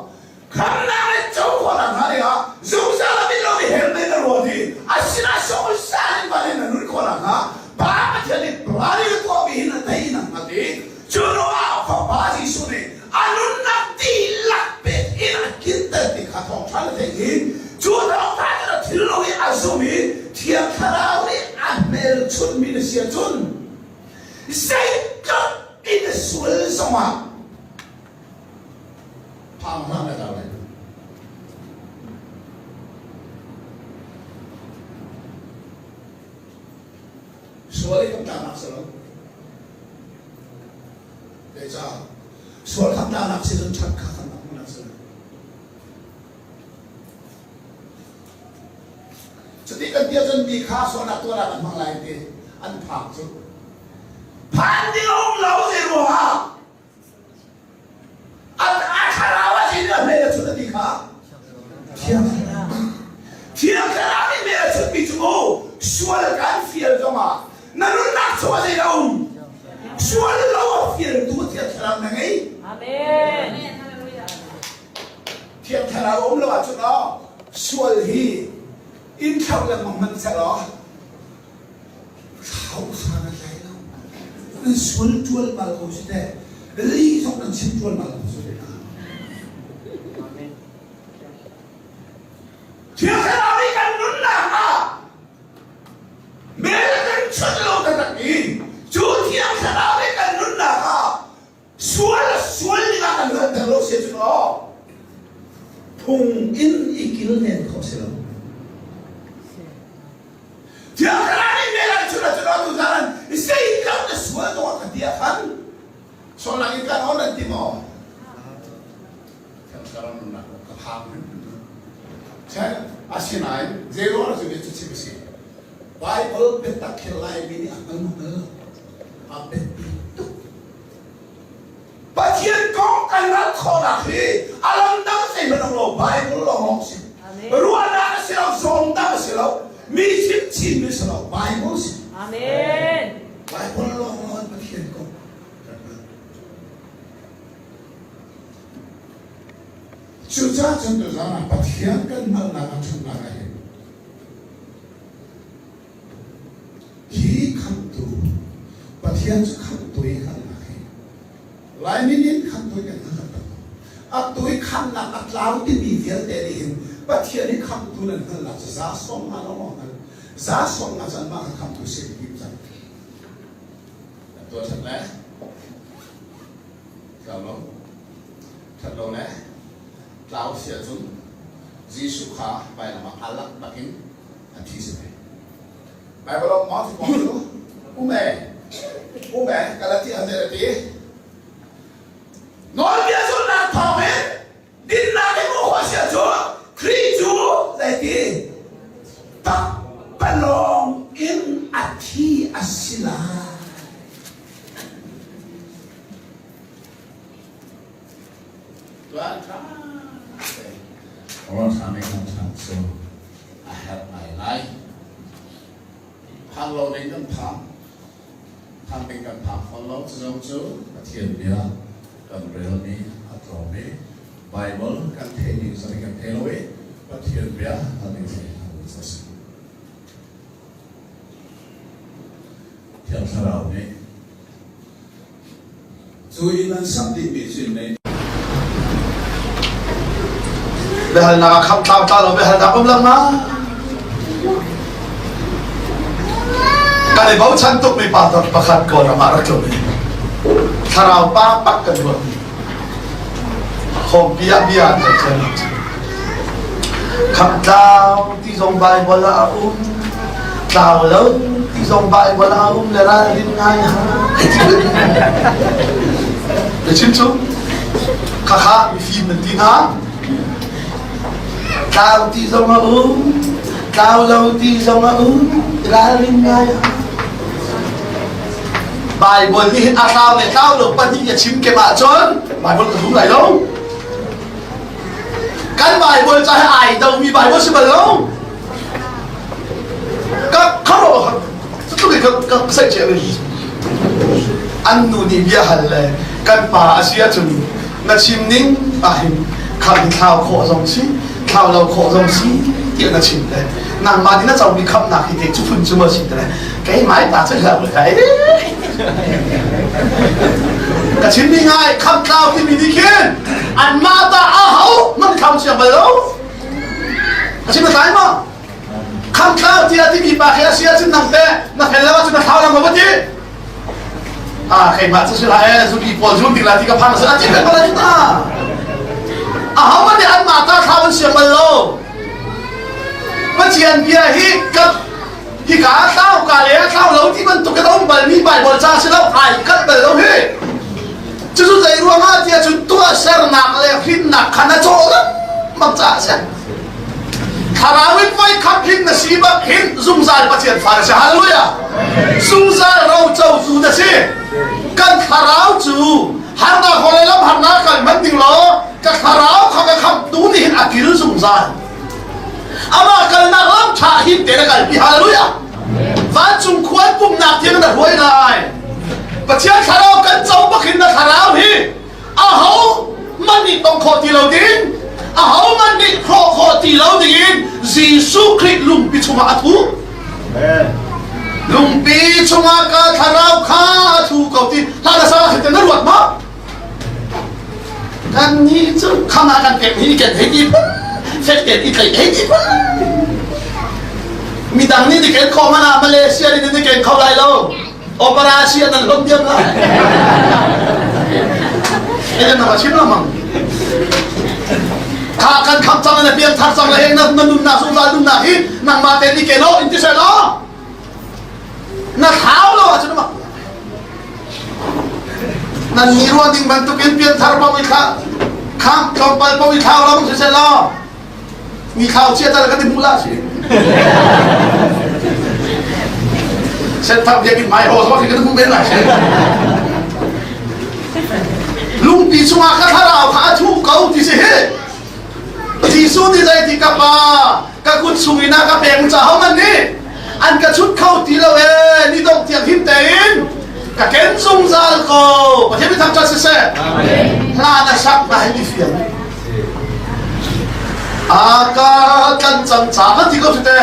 khamnak le co khawhnak hnga dingah zungzal a mit lomi hell mei na ruat i. a zum i Thiang Thlarau nih a hmelchunhmi na si ahcun zeitluk in na sual zongah phang hlah na tlau lai. Sual i kan tlaknak si lo. Zeicah? Sual kha tlaknak si cun ṭhat kha kan rak hmuhnak si lo. Cuti kan ti ahcun mi kha sualnak tuahnak an hmang lai ti an phang cu. Phan ding a um lo zei ruangah a thlarau a sin a hmel a chut a ti kha thiang thlarau thiang thlarau nih hmel a chutmi cu mu sual kan fial zongah na nunnak chung ah zeidah um sual lo a fialtu thiang thlarau na ngei Amen. Thiang thlarau um lo ahcun aw sual hi in thlauh lengmang hmanh seh law thlau sa na tlai lo nan sual ṭual mal ko si teh lih zong nan chim ṭual mal ko si te Thiang thlarau nih kan nunnak ah mel kan chunh lo taktak i cu thiang thlarau nih kan nunnak ah Sual a sual ding ah kan hngalhter lo si ahcun aw phung in i kilven khawh si lo. Thiang Thlarau nih mel an chun ahcun aw tuzaan zeitluk na sual zong ka ti ah khan sualnak in kan on an ti maw? Thiang Thlarau nunnak ka phang hrimhrim. Asinain zei ruang cu cu chim a si. Bible biatak khi Laimi nih a hngal maw hngal lo? A biapi tuk. Pathian kong kan hngalh khawhnak hi a lam dang zeihmanh um lo Bible lawnglawng si. Ruahnak a si lo, zawmdang a si lo, mi chim chinmi si lo, Bible si. Amen. Bible lawnglawng Pathian kong kan hngalh. Cucaah cun tuzaan ah Pathian kan hngalhnak a ṭhatnak ah hin Hi khamhtu Pathian cu khamhtu i hngalhnak hi Laimi nih khamhtu i kan hngal taktak lo. Atu i khamhnak a tlau timi vialte nih hin Pathian i khamhtu nan hngalhnak cu za sawm nga lawng hngal. Za sawm nga cu anmah kha khamhtu si an tim cang. Kan tuah ṭhat le tlau lo, ṭhat lo le tlau si ahcun Jesuh kha vailam ah aa lak bakin a thi si ve. Bible ah maw kong cu um e um e Galati ah zei ti nawlbia zulhnak thawngin dinnak in hmuh khawh si ahcun Khrih cu zeiti pakpalawng in a thi a si lai. Tuan ṭha rawl ṭha mei kan ṭhan cu a herh ngai lai. Phang lo ding kan phang, phang ding kan phang fawn lo. Cu zong cu Pathian bia kan relmi a tlawm i Bible kan theih ning zong kan thei lo i Pathian bia kan i thei lo cu a si. Thiang Thlarau nih Cu inn an sak dihmi cu inn nei. Biahalnak ah khamh tlau tla lo biahalnak um lengmang. Kan i bochan tukmi pa pakhat Kawlram ah rak tlung i thlarau pa pak kan ruahmi khawmpi ah bia an kan chim. Khamh tlau ti zong Baibal ah a um, tlau lo ti zong Baibal ah a um le ralrin ngai ha. Na chim cu khakha mifim nan ti hna. Tlau ti zong a um, tlau lo ti zong a um, ralrin ngai ha. Baibal nih hin a tlau le tlau lo pahnih a chim kem ahcun Baibal ka zum lai lo. Kan Bible ca he ai domi Bible si bal lo. Ka kharo tu ka ka sai che mi. An nu nih bia hal le kan pa a si ahcun na chim ning ahhin kham thlau khawh zong si thlau lo khawh zong si tiah na chim le nangmah nih na comi khamnak hi te cu phun cu ma si te le keimah ta cu hlah kai ka chim mi ngai kham tlau timi nih khin anmah ta a ho man kham siang bal lo ka chim na tlai ma kham. ti a timi pa khi a si ahcun nang teh na fel lo ahcun na thlau lang maw va ti? Ah keimah cu si hlah ee zupi pawl zum ding la ti ka phang a ti peng bal cu ta. Ahohmanh nih anmah ta thlau an siam bal lo. Pathian bia hi ka hika a thlau ka le a thlau lo ti bantuk in a um balmi Bible ca si lo ai kalh bal lo hi. Cucu zei ruangah tiah cun tuahsernak le hrinnak kha na cawh lengmang caah a si. Thlarau in voi khat hin na si bak hin zungzal Pathian fa na si. Hallelujah! Zungzal rocotu na si. Kan thlarau cu harnak vawlei lam harnak kan hman ding law ka thlarau kha ka khamhtu nih hin a kil zungzal. Amah kalnak lam ṭha hin te na kalpi. Hallelujah! Vancung khual pumnak tiang na hruai lai. Pathian thlarau kan co bak hin na thlarau hi aho man nih tong khawh ti lo ding aho man nih hrawh khawh ti lo dingin Jesuh Khrih lungpi chungah a thu. Lungpi chungah ka thlarau kha a thu ko ti hla na sa khi na ruat ma? Kan nih cu khang ah kan pek hi ken hei ti phun fek te ti tlaih hei ti phun midang nih ni ken kho mana Malaysia nih ni ken kho lai lo operation nan hlom diam lai Ene na chim la mang kha kan kham cang na pian thar cang la he na nunnak zungzal nunnak hi nangmah te ni ke lo in ti se lo Na thlau lo ahcun mak. Nan ni ruah ding bantukin pianthar paoh i thlah kham tlawmpal paoh i thlau lo siseh law mi thlau chia tal kan i hmuh la si. Senthar biakinn hmai ho zong khi kan hmuh men lai si. Lungpi chungah ka thlarau kha a thu ko ti si hi. Jesuh nih zeiti ka pa ka kut chung in a ka pek ca hohmanh nih an ka chut kho ti lo ee ni dongh tiang him tein ka ken zungzal ko Pathian mi thangṭhat siseh hla na sak na hei ti fiang a ka tlan cang ca kan ti ko te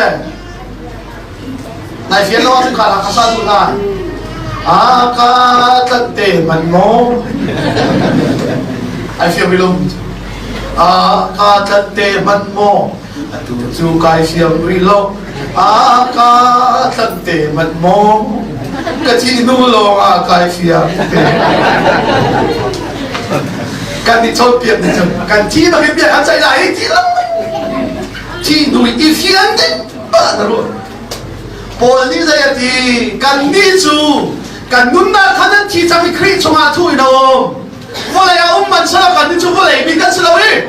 Nai fian lo ahcun kha ka sa duh lai. A ka tlanh te man maw? Ai fiang rih lo. A ka tlanh te man maw? Atu cu kai fiang rih lo. A ka tlanh te man maw? Ka thih hnu lawng ah kai fiang te. Kan i cawnpiak ni cun kan thi bak in bia kan ceih lai hi ti lo. Thi hnu i fian ding na ruah Paul nih zei a ti kannih cu kan nunnak kha nan thi cang i Khrih chungah thu in a um vawlei ah um man selaw kannih cu vawlei mi kan si lo i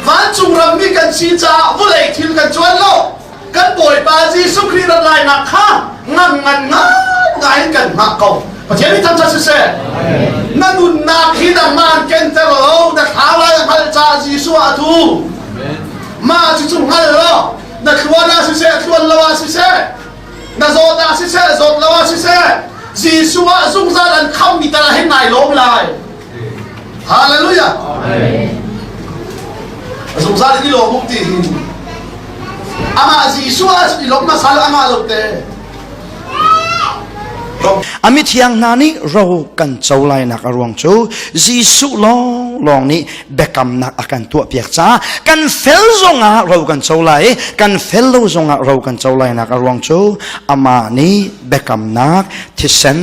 vancung ram mi kan si caah vawlei thil kan cuan lo kan Bawipa Jesuh Khrih rat lainak kha ngan ngan ngai in kan hngah ko Pathian nih thangṭhat siseh na nunnak hi nangmah an kenter lo na thlau lai hngalh caah Jesuh ah a thu mah cucu hngal law na thluan ah siseh thluan lo ah siseh na zawt ah siseh zawt lo ah siseh Jesuh ah zungzal an khammi tal ah hin nai lawm lai Hallelujah zungzal in i lawm um ti hi amah Jesuh ah i lawm hmasa lo amah lo te A mithiang hna nih ro kan co lainak a ruang cu Jesuh lawnglawng nih biakamnak a kan tuahpiak caah kan fel zongah ro kan co lai i kan fel lo zongah ro kan co lainak a ruang cu amah nih biakamnak thisen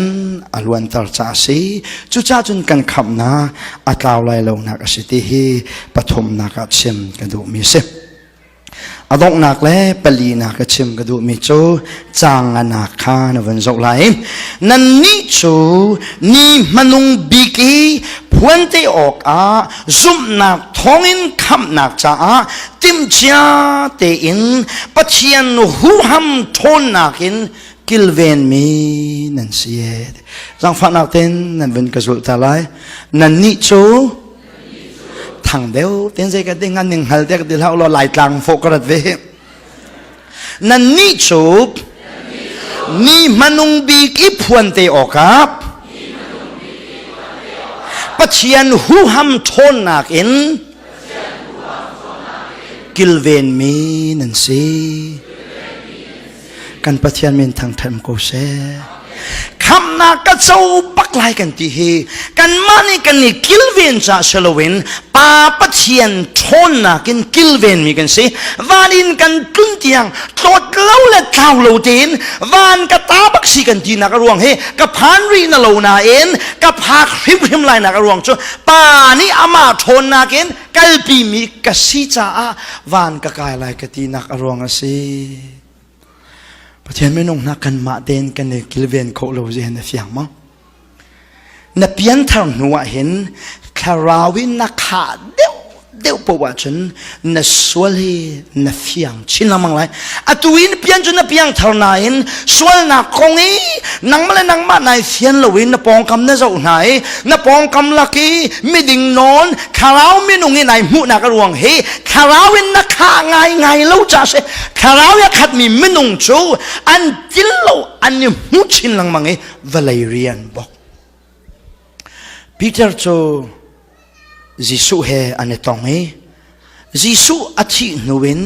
a luanter caah a si. Cucaah cun kan khamhnak a tlau lai lonak a si ti hi pathumnak ah chim ka duhmi a si. A donghnak le palinak ka chim ka duhmi cu caanganak kha na vun zoh lai. Nannih cu ni hmanung bik i phuan te awkah zumhnak thawngin khamhnak caah timhcia tein Pathian huham ṭhawnnak in kilvenmi nan si. Zaangfahnak tein nan vun ka zulh ta lai. Nannih cu thang deuh ten zei ka ding an ning hngal te ka ti hlah law laitlang fawh ka rat ve nannih cu ni hmanung bik i phuan te awkah Pathian huham ṭhawnnak in kilvenmi nan si kan Pathian min thangṭhat ko seh khamnak ka co bak. bak lai kan ti hi kanmah nih kan i kilven ca si loin Pa Pathian ṭhawnnak in kilvenmi kan si. Van in kan tlun tiang tlawt lo le tlau lo tein van ka ta bak si kan tinak a ruang hi ka phan rih na lo nain ka phak hrimhrim lai nak a ruang cu Pa nih amah ṭhawnnak in kalpimi ka si caah van ka kai lai ka tinak a ruang a si. Pathian minung hna kanmah tein kan i kilven khawh lo zi na fiang maw? Na pianthar hnu ah hin thlarau in na khah deuh deuh poah ahcun na sual hi na fiang chin lengmang lai. Atu in pian cu na piangthar nain sualnak kong i nangmah le nangmah nai fian loin na pawngkam na zoh hna i na pawngkam lak i miding nawn thlarau minung i nai hmuhnak a ruang hi thlarau in na khah ngaingai lo ca si thlarau i a khatmi minung cu an til lo an i hmu chin lengmang i vawlei rian bok Peter cu Jesuh he an i tong i Jesuh a thih hnu in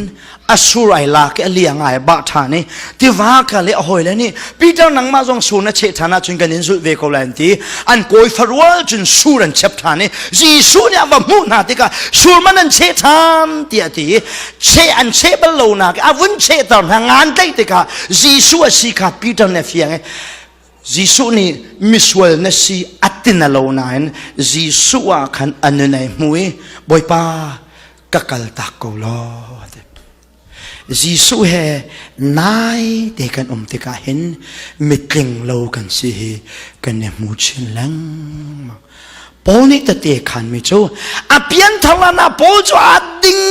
a sur ai lak i a liang ai bah ṭhan i tiva kal i a hawile nih Peter nangmah zong sur na cheh ṭhan ahcun kan in zulh ve ko lai an ti an kawi farual cun sur an chep ṭhan i Jesuh nih a va hmuh hna tikah sur man an cheh ṭhan tiah a ti i cheh an cheh bal lo nak a vun chehter hna ngan tlaih tikah Jesuh a si kha Peter nih a fiang i Jesuh nih misual na si a ti na lo nain Jesuh ah khan a nun ai hmu i Bawipa ka kal tak ko law ti. Jesuh he nai te kan um tikah hin mitling lo kan si hi kan i hmu chin lengmang. Paul nih tete khanmi cu a pianthar lan ah Paul cu a ding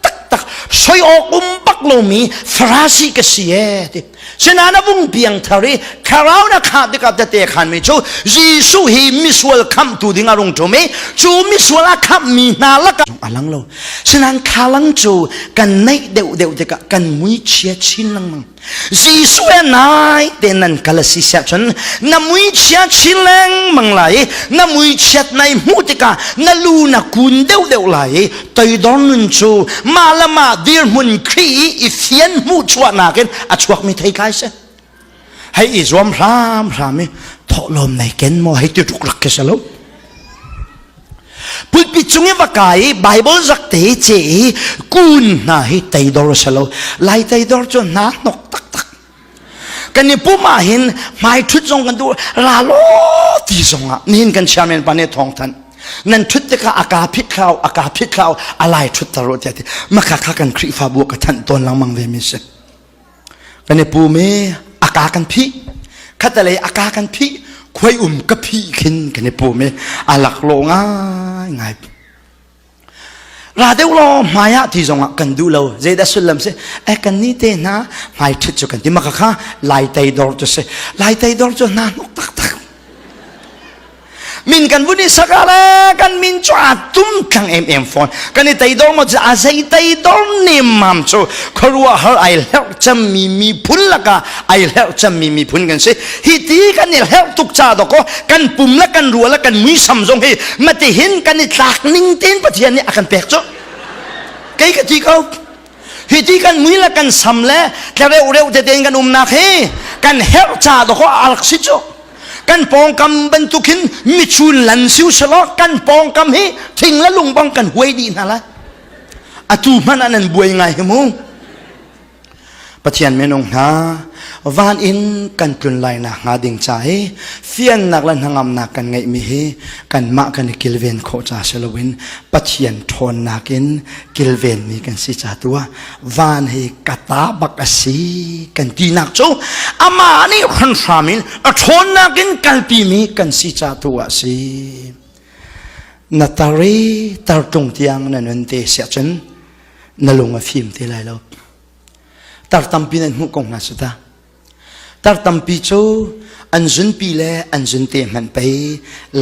taktak soi awk um bak lomi Farasi ka si e ti. Sinain a vung piangthar i thlarau na khah tikah tete khanmi cu Jesuh hi misual khamhtu ding a rung ṭum i cu misual a khamhmi hna lakah a lang lo. Sinain thlalang cu kan naih deuhdeuh tikah kan mui chia chin lengmang. Jesuh he nai te nan kal a si siah cun na mui chia chin lengmang lai i na mui chiat nai hmuh tikah na lu na kun deuhdeuh lai i toidor nun cu mah le mah dirhmun Khrih i i fian hmuhchuahnak in a chuakmi theitlai si. Hei i zuam hramhram i thawhlawm nei ken maw hei ti tuk rak khi si lo. Pulpit cung i va kai i Bible zak te ce i kun hna hi teidor a si lo. Lai teidor cu hna hnok taktak. Kan i pum ah hin hmai ṭhut zong kan duh ra law ti zong ah nihin kan chairman pa nih thawng thanh. Nan ṭhut tikah a ka phit thlau, a ka phit thlau, a lai ṭhut tar u tiah ti. Maka kha kan Khrihfabu ka thanh tawn lengmang ve mi si. Kan i pum i a ka kan phih khatalei a ka kan phih khuai um ka phih khin kan i pum i a laklawh ngai ngai ra deuh law hmai ah ti zong ah kan duh lo zeidah sullam si e kan ni te hna hmai ṭhit cu kan ti maka kha lai tei dor cu si lai tei dor cu hna hnok taktak Min kan vun i sak ah le kan min cu aa tum tlang emem fawn. Kan i teidor maw cu a zei teidor nemmam cu khuaruahhar ai hlerh cemmi miphun lakah ai hlerh cemmi miphun kan si. Hi ti kan i hlerh tuk ca dawkaw kan pum le kan rua le kan muisam zong hi matihin kan i tlak ning tein Pathian nih a kan pek cu. Kei ka ti ko. Hi ti kan mui le kan sam le tlereuh reuh tete in kan umnak hi kan herh ca dawkaw a rak si cu. Kan pawngkam bantuk hin michun lan siu selaw kan pawngkam hi thing le lung bang kan huai dih hna lai. Atu hmanh ah nan buai ngai hi mu. Pathian minung hna van in kan tlun lai nak hnga ding ca hi fiannak le hnangamnak kan ngeihmi hi kanmah kan i kilven khawh ca si loin Pathian ṭhawnnak in kilvenmi kan si ca tu ah van hi ka ta bak a si kan tinak cu amah nih hranhram in a ṭhawnnak in kalpimi kan si ca tu ah si na tar i tartung tiang na nun te siah cun na lung a fim te lai lo tar tampi nan hmuh ko hna su ta Tar tampi cu an zunpi le an zunte hmanh pei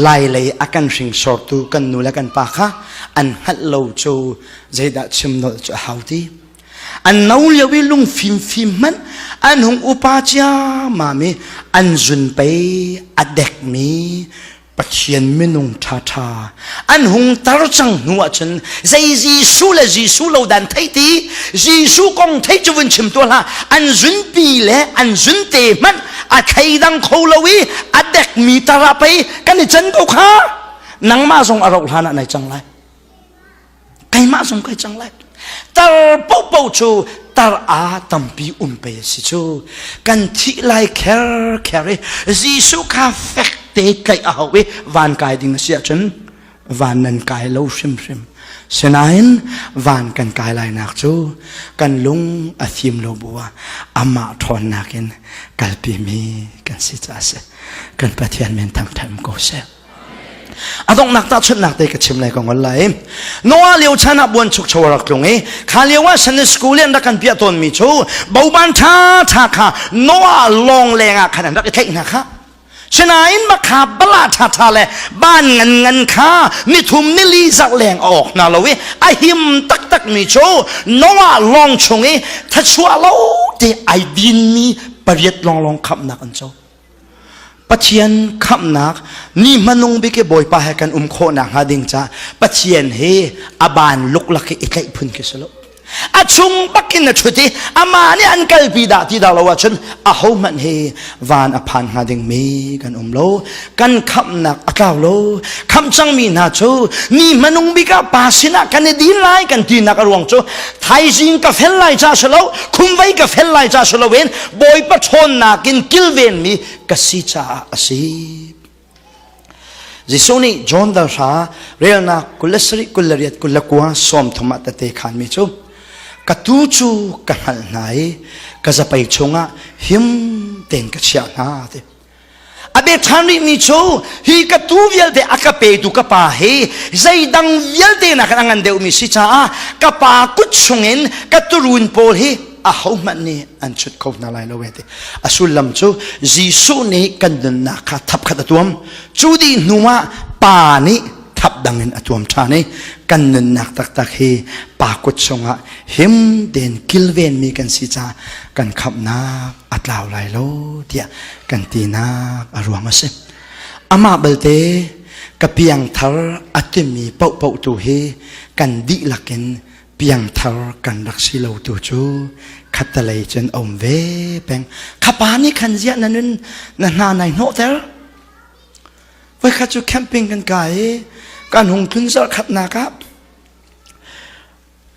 lai lei a kan hringsortu kan nu le kan pa kha an hngalh lo cu zeidah chim nolh cu a hau ti. An no lio i lungfim fim hmanh an hung upa ciammam i an zun pei a dekmi. Pathian minung ṭhaṭha an hung tar cang hnu ahcun zei Jesuh le Jesuh lo dan thei ti Jesuh kong thei cu vun chim tuah hlah an zunpi le an zunte hmanh a thleidang kho lo i a dekmi tar ah pei kan i can ko kha nangmah zong a rauh hlan ah nai cang lai keimah zong kai cang lai tar popo cu tar a tampi um pe si cu kan thih lai kher kher i Jesuh kha fek te tlaih a hau i van kai ding a si ahcun van nan kai lo hrimhrim sinain van kan kai lai nak cu kan lung a fim lo bu ah amah ṭhawnnak in kalpi mi kan si ca si kan Pathian men thangṭhat ko seh A donghnak tahchunhnak te ka chim lai ka ngol lai. Noah lio chan ah buan chukcho a rak tlung i kha lio ah Sunday school in rak kan piah tawnmi cu boban ṭha ṭha kha Noah lawng leng ah khan an rak i tlaih hna kha. Sinain makha bala ṭha ṭha le ban ngan ngan kha nithum nili zarh leng a awk hna lo i a him taktak mi cu Noah lawng chung i thachuah lo te ai dinmi pariat lawnglawng khamhnak an co. Pathian khamhnak ni hmanung bik i Bawipa he kan um khawh nakhnga ding ca Pathian he a ban luklak i i tlaih phun khi si lo. A chung bak in a ṭhut i amah nih an kalpi dah ti dah lo ahcun ahohmanh hi van a phan hnga ding mi kan um lo. Kan khamhnak a tlau lo. Khamh cangmi hna cu ni hmanung bik ah pa sinah kan i din lai kan tinak a ruang cu thaizing ka fel lai ca si lo, khumvei ka fel lai ca si loin Bawipa ṭhawnnak in kilvenmi ka si caah a si. Jesuh nih John dal hra relnak 27 28 29 30 ah tete khanmi cu ka tuu cu ka hngalh hna i ka zapei chungah him tein ka chiah hna ti. A bia ṭhan rihmi cu hi ka tuu vialte a ka petu ka pa hi zeidang vialte nakin a ngan deuhmi si caah ka pa kut chungin ka turuun pawl hi ahohmanh nih an chut kho hna lai lo e ti. A sullam cu Jesuh nih kan nunnak kha thap khat a tuam. Cu dih hnu ah pa nih thap dang in a tuam ṭhan i kan nunnak taktak hi pa kut chungah him tein kilvenmi kan si caah kan khamhnak a tlau lai lo tiah kan tinak a ruang a si. Amah balte ka piangthar a timi paohpaoh tu hi kan dihlak in piangthar kan rak si lo tu cu khattalei cun a um ve peng. Khapa nih khan ziah na nun na hna nai hnawhter? Voikhat cu camping kan kai i kan hung tlun zarh khatnak ah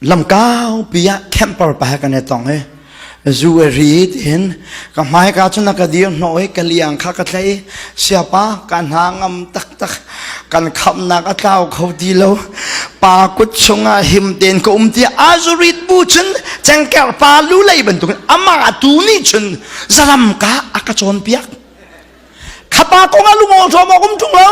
lamkau pi ah camper pa he kan i tong i zu a ri tiin ka hmaika cun a ka dir hnawh i ka liang kha ka tlaih i siapa ka hna ngam taktak kan khamnak a tlau kho ti lo pa kut chungah him tein ka um tiah a zurit bu cun cengker pa lu lei bantukin amah tu nih cun zalam ka a ka cawnpiak Khapa kong ah lungaw ṭawm awk um ṭung lo.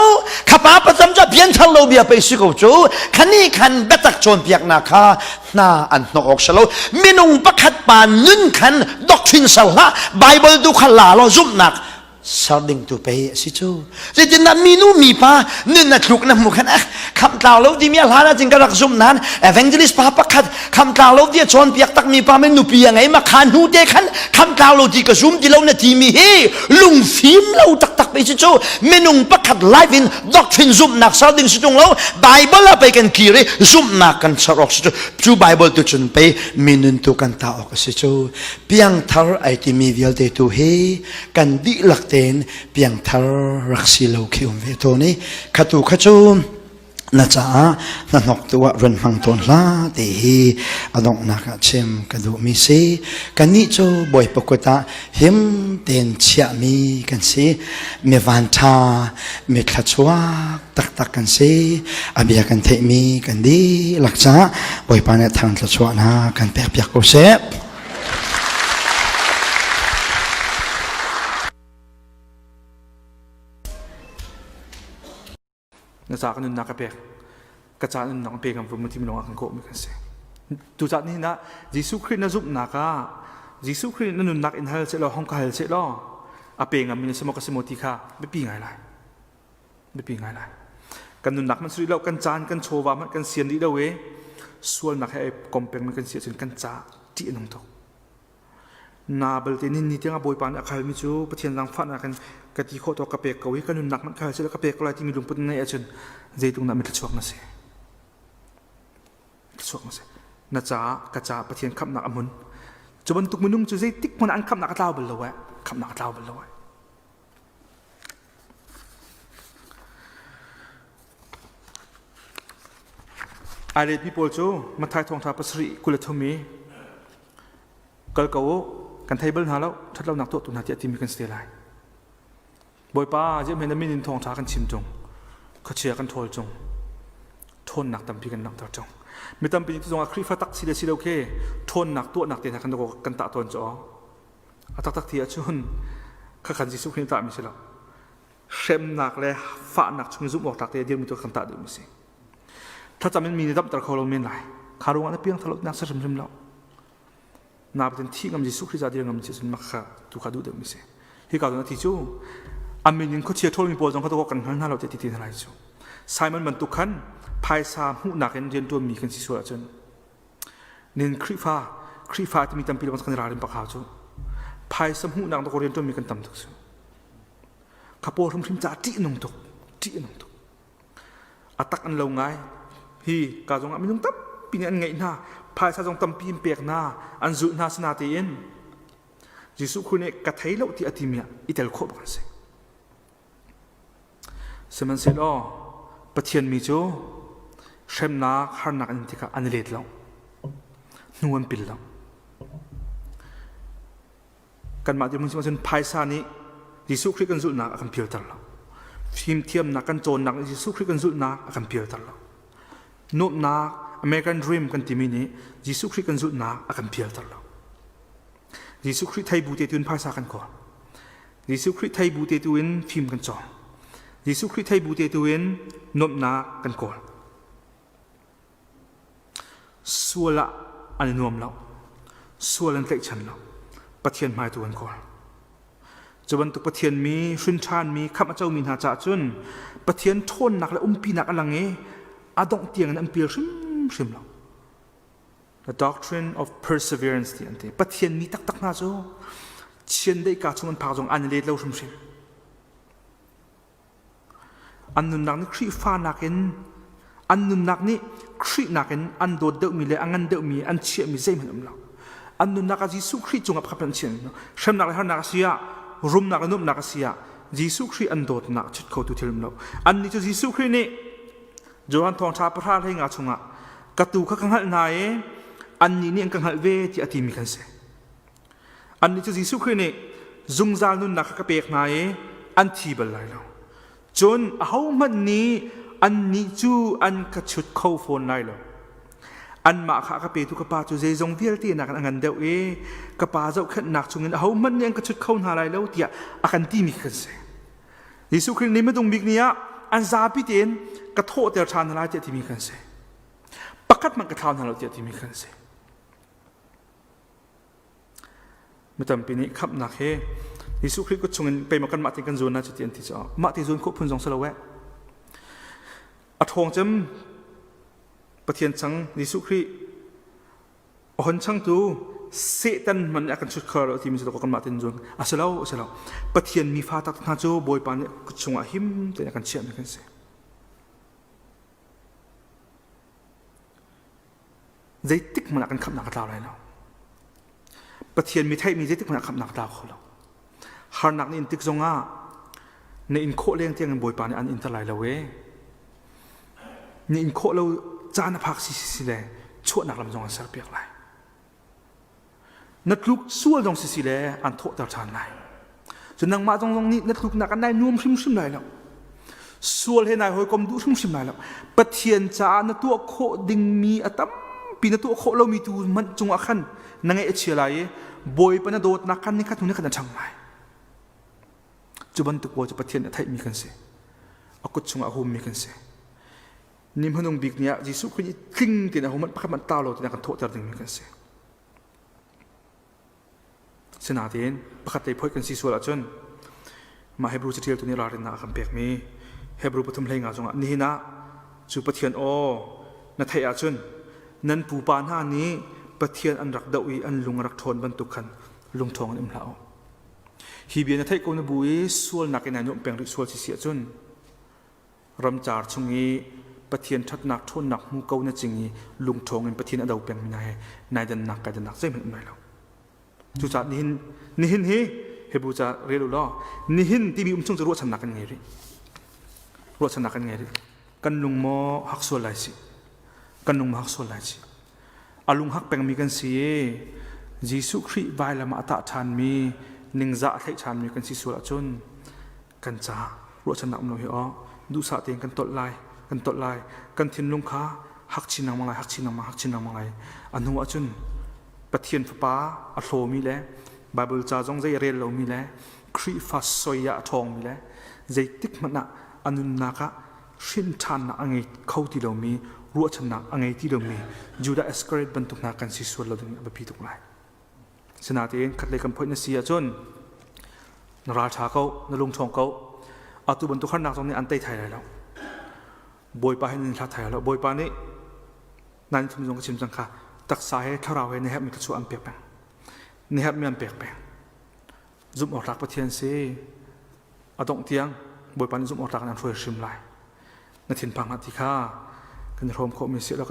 Khapa patam cu pianthar lo bia pei si ko cu. Khani khan biatak cawnpiaknak kha hna an hnawh awk si lo. Minung pakhat pa nun khan doctrine ser hlah. Bible tu kha la law zumhnak ser ding tu pei a si cu. Zeitindah minu mipa nun a tluk na hmu khan eh khamtlau lo timi a hlan ah cun ka rak zumh nain evangelist pa pakhat khamtlau lo ti a cawnpiak takmi pa men nupi a ngei ma kha hnu te khan khamtlau lo ti ka zum ti lo na timi hi lungfim lo taktak pe si cu minung pakhat life in doctrine zumhnak ser ding si tung lo bible ah pei kan kir i zumhnak kan ser awk si cu cu bible tu cun pei minun tu kan ta awk a si cu piangthar ai timi vialte tu hi kan dihlak tein piangthar rak si lo khi um ve tawn i khatu kha cu na caah hnahnok tu ah run hmang tawn hlah ti hi a donghnak ah chim ka duhmi si kannih cu Bawipa kut ah him tein chiahmi kan si mi vanṭha mi thluachuak taktak kan si a bia kan theihmi kan dihlak caah Bawipa nih thang thluachuahnak kan pekpiak ko seh. Na ca ka nunnak ka pek. Ka ca nunnak pe ngam vum ti mi lawng ah kan kawh mi kan si. Tu caan ni na Jesuh Khrih na zumhnak ah Jesuh Khrih na nunnak in hal seh law hong ka hal seh law a pe ngam mi na si maw ka si maw ti kha biapi ngai lai. Biapi ngai lai. Kan nunnak man suri lo kan caan kan chawva man kan sian rih lo i sualnak he ai kom peng mi kan si ahcun kan ca ṭih a nung tuk. Na balte nin ni tiangah Bawipa nih a khalmi cu Pathian zaangfahnak in ka ti khawh tawk ka pek ko i ka nunnak hmanh khal sila ka pek ko lai timi lungput na ngeih ahcun zeitluk dah mithluachuak na si. Thluachuak na si. Na caah ka caah Pathian khamhnak a hmun. Cu bantuk minung cu zeitik hmanh an khamhnak a tlau bal lo eh. Khamhnak a tlau bal lo eh. Ai letmi pawl cu Matthai thawngṭha pasarih 23 i kal ko u kan thei bal hna lo ṭhatlonak tuahtu hna tiah timi kan si te lai. Bawipa ziahhmanh na min in thawngṭha kan chim ṭung khuachia kan ṭhawl ṭung ṭhawnnak tampi kan langhter ṭung mi tampi nih tuzong ah Khrihfa tak si le si lo khi ṭhawnnak tuahnak te hna kan kan tah tawn cu a taktak ti ahcun khakhan Jesuh Khrih nih tahmi si lo hremnak le fahnak chung zumh awk tlak te dirmi tu kan tah duhmi si thlacam in mi nih damter kho lo men lai kha ruangah na piang thalo nak si hrimhrim lo napatin thi ngam Jesuh Khrih za dir ngam si cun mak kha tu kha duh deuhmi si hi ka zon a thi cu a min in khuachia ṭhawlmi pawl zong kha tu kan hngal hna lo ti ti hna lai cu Simon bantuk khan phaisa hmuhnak in rian ṭuanmi kan si sual ahcun nin Khrihfa Khrihfa timi tampi lawng kan ralrin bak hau cu phaisa hmuhnak dawk rian ṭuanmi kan tam tuk cu kha pawl hrimhrim caah ṭih nung tuk ṭih nung tuk A tak an lo ngai. Hi ka zongah minung tampi nih an ngeih hna. Phaisa zong tampi in pek hna, an zulh hna sina tein Jesuh Khrih nih ka thei lo ti a timi ah i tel khawh bak an si. Sihmanhsehlaw Pathian mi cu hremnak harnak an tikah an i let lo. Hnu an pil lo. Kanmah dirhmun cun phaisa nih Jesuh Khrih kan zulhnak a kan pialter lo. Fimthiamnak kan cawnnak nih Jesuh Khrih kan zulhnak a kan pialter lo. Nuamhnak American Dream kan timi nih Jesuh Khrih kan zulhnak a kan pialter lo. Jesuh Khrih thei bu te tu in phaisa kan kawl. Jesuh Khrih thei bu te tu in fim kan cawng. Jesuh Khrih thei bu te tu in nuamhnak kan kawl. Sual ah an i nuam lo. Sual an tlaihchan lo. Pathian hmai tu an kawl. Cu bantuk Pathian mi, hrin ṭhanmi, khamh a comi hna caah cun Pathian ṭhawnnak le umpinak a lang i a dongh tiangin an pil hrimhrim lo. The doctrine of perseverance ti an ti. Pathian mi taktak hna cu chiandeih ka chung an phak zong an i let lo hrimhrim. An nunnak nih Khrihfa nakin an nunnak nih Khrih nakin an dawt deuhmi le a ngan deuhmi an chiahmi zeihmanh um lo. An nunnak ah Jesuh Khrih cungah pakhat an chiah lo. Hremnak le harnak a si ah, rumnak le nuamhnak a si ah, Jesuh Khrih an dawtnak chut khotu thil um lo. Annih cu Jesuh Khrih nih Johan thawngṭha pahra hlei nga chungah ka tuu kha ka hngalh hna i annih nih an ka hngalh ve tiah a timi kan si. Annih cu Jesuh Khrih nih zungzal nunnak kha ka pek hna i an thi bal lai lo. Cun ahohmanh nih annih cu an ka chut kho fawn lai lo. Anmah kha a ka petu ka Pa cu zeizong vialte nakin a ngan deuh i ka Pa zohkhenhnak chungin ahohmanh nih an ka chut kho hna lai lo tiah a kan timi kan si. Jesuh Khrih nih hmadung bik ni ah an zapi tein ka thawhter ṭhan hna lai tiah timi kan si. Pakhat hmanh ka thlau hna lo tiah timi kan si. Mi tampi nih khamhnak hi Jesuh Khrih kut chungin keimah kanmah tein kan zuan na cuti an ti caah mah ti zuan khawh phun zong si lo eh. A ṭhawng cem Pathian chang Jesuh Khrih a hon changtu Satan hmanh nih a kan chut kho lo timi cu kanmah tein zuan a si lo a si lo. Pathian mi fa taktak hna cu Bawipa nih kut chungah him tein a kan chiahmi kan si. Zeitik hmanh ah kan khamhnak a tlau lai lo. Pathian mi theihmi zeitik hmanh ah khamhnak a tlau kho lo. Harnak na in tik zongah na in khawh leng tiang in Bawipa nih an inter lai lo e. Na in khawh lo caan a phak si si si le chuahnak lam zong an serpiak lai. Na tluk sual zong sisi le an thawhter ṭhan lai. Cun nangmah zong zong nih na tluknak an nai nuam hrimhrim lai lo. Sual he nai hawikom duh hrimhrim lai lo. Pathian caah na tuah khawh dingmi a tampi na tuah khawh lomi tu hmanh cungah khan na ngaih a chia lai i Bawipa na dawtnak khan nikhat hnu nikhat na ṭhang lai. Cu bantuk pawl cu Pathian a theihmi kan si. A kut chungah a hummi kan si. Ni hmanung bik ni ah Jesuh Khrih nih tling tein ahohmanh pakhat hmanh tau lo tein a kan thawhter dingmi kan si. Sinain pakhat lei phoih kan si sual ahcun mah Hebrew caṭialtu nih ralrinnak a kan pekmi Hebrew pathum hlei nga zongah nihin ah cu Pathian aw na theih ahcun nan pupa hna nih Pathian an rak doh i an lung a rak ṭhawn bantuk khan. Lungṭhawng in um hlah u. Hi bia na theih ko na bu i sualnak in ai nuamh peng rih sual si si ahcun ramcar chung i Pathian ṭhatnak ṭhawnnak hmu ko na cing i lungṭhawng in Pathian a do pengmi hna he nai dannak kai dannak zeihmanh um lai lo. Cucaah nihin nihin hi Hebrew ca rel u law nihin timi um chung cu ruahchannak kan ngei rih. Ruahchannak kan ngei rih. Kan lung maw hak sual lai si. Kan lung maw hak sual lai si. A lung hak pengmi kan si i Jesuh Khrih vailam ah a tah ṭhanmi ningzah a thlaih ṭhanmi kan si sual ahcun kan caah ruahchannak um lo hi aw duhsah tein kan tolh lai kan tolh lai kan thinlung kha hak chin lengmang lai hak chin lengmang hak chin lengmang lai a hnu ahcun Pathian fapa a hlawmi le Bible ca zong zei a rel lomi le Khrihfa soi ah a ṭhawngmi le zeitik hmanh ah a nunnak ah hrin ṭhannak a ngei kho ti lomi ruahchannak a ngei ti lomi Judah Iscariot bantuk hna kan si sual lo ding a biapi tuk lai. Sinain khatlei kan phoih na si ahcun na ral ṭha ko, na lung ṭhawng ko. Atu bantuk harnak zong nih an tei thai lai lo. Bawipa hin in hlat thai lai lo. Bawipa nih nan thum zong ka chim cang kha taksa he thlarau he na herhmi thluachuah an pek peng. Na herhmi an pek peng. Zumh awk tlak Pathian si. A dongh tiang Bawipa nih zumh awk tlak in an hruai hrim lai. Na thinphang hlah ti kha kan i hrawm khawhmi si lo.